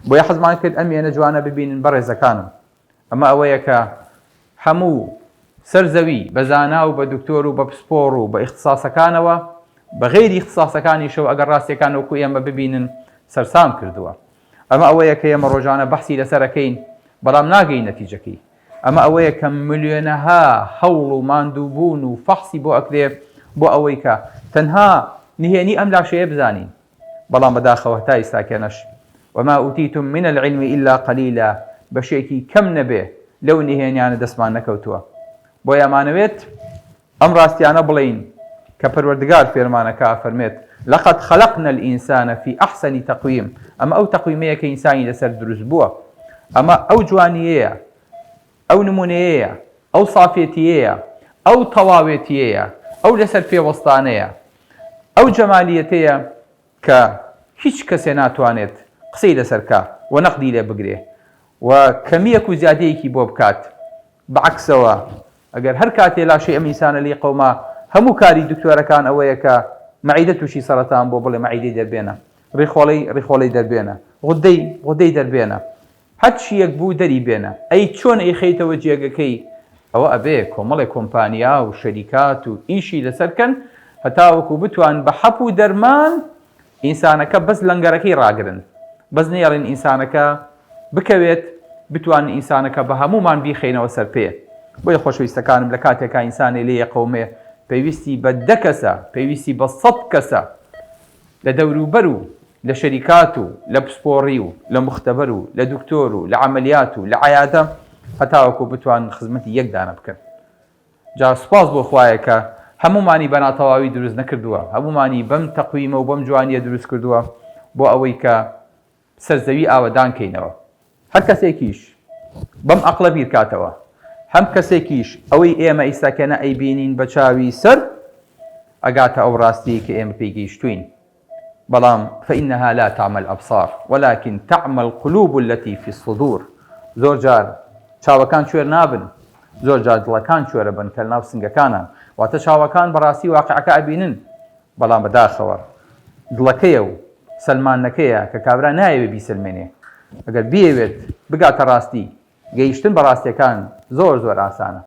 بۆیە حەزمان کرد ئەم وێنە جوانە ببینن بەڕێزەکانم. ئەمە ئەوەیە کە هەموو سەر زەوی بە زانا و بە دکتۆر و بە پسپۆڕ و بە ئیختساسەکانەوە، بە غەیری ئیختساسەکانیشەوە ئەگەر ڕاستیەکان وەکو ئێمە ببینن سەرسام کردووە. ئەمە ئەوەیە کە ئێمە ڕۆژانە بەحسی لەسەر ئەکەین بەڵام ناگەین نەتیجەکەی. ئەمە ئەوەیە کە ملیۆنەها هەوڵ و ماندووبوون و فەحسی بۆ ئەکرێ بۆ ئەوەی کە تەنها نهێنی ئەم لاشەیە بزانین. بەڵام بەداخەوە هەتا ئیستاکێنەش، وما اوتیتم من العلم الا قلیلا، بەشێکی کەم نەبێ لەو نهێنیانە دەستمان نەکەوتووە. بۆیە ئەمانەوێت ئەم ڕاستیانە بڵێین کە پەروەردگار فێرمانەکا ئەفەرمێت، لقد خلقنا الانسان فی احسن تقویم، ئەمە ئەو تەقویمەیە کە ئینسانی لەسەر دروست بووە، ئەمە ئەو جوانییەیە، ئەو نمونەیەیە، ئەو سافێتییەیە، ئەو تەواوێتییەیە، ئەو لەسەر پێ وەستانەیە، ئەو جەمالیەتەیە کە هیچ کەسێ ناتوانێت قسەی لەسەر کا و نەقدی لێ بگرێ و کەمییەک و زیادەیەکی بۆ بکات. بە عەکسەوە ئەگەر هەر کاتێ لاشەی ئەم ئینسانە لێی قەوما هەموو کاری دکتۆرەکان ئەوەیە کە مەعیدە تووشی سەرەتان بووە بڵێ مەعیدەی دەربێنە، ڕیخۆڵەی ڕیخۆڵەی دەربێنە، غودەی غودەی دەربێنە. هەرچییەک بوو دەری بێنە. ئەی چۆن ئەیخەیتەوە جێگەکەی؟ ئەوە ئەبێ کۆمەڵێ کۆمپانیا و شەریکات و ئیشی لەسەر کەن هەتاوەکو بتوان بە حەپ و دەرمان ئینسانەکە بەس لەنگەرەکەی ڕاگرن بەس نەیەڵێن ئینسانەکە بکەوێت بتوانن ئینسانەکە بە هەموومان بیخەینەوە سەر پێ بۆیە خۆشەویستەکانم لە کاتێکا ئینسانێ لێ یەقەومێ پێویستی بە دە کەسە پێویستی بە سەت کەسە لە دەوروبەر و لە شەریکات و لە پسپۆڕی و لە موختەبەر و لە دکتۆر و لە عەمەلیات و لە عەیادە هەتاوەکو بتوانن خزمەتی یەک دانە بکەن. جا سوپاس بۆ خوایە کە هەموومانی بە ناتەواوی دروست نەکردووە، هەموومانی بەم تەقویمە و بەم جوانییە دروست کردووە بۆ ئەوەی کە سەر زەوی ئاوەدان کەینەوە. هەر کەسێکیش بەم ئەقڵە بیرکاتەوە، هەم کەسێکیش ئەوەی ئێمە ئیستاکێنە ئەیبینین بە چاوی سەر، ئەگاتە ئەو ڕاستیەی کە ئێمە پێی گەیشتووین. بەڵام، فإنها لا تعمى الأبصار ولكن تعمى القلوب التي في الصدور، زۆر جار چاوەکان کوێر نابن، زۆر جار دڵەکان کوێرەبن کە لەناو سنگەکانان، واتە چاوەکان بەڕاستی واقیعەکە ئەبینن، بەڵام بەداخەوە دڵەکەیە و سەلماندنەکەیە کە کابرا نایەوێت بیسەلمێنێ، ئەگەر بیەوێت بگاتە ڕاستی، گەیشتن بە ڕاستیەکان زۆر زۆر ئاسانە.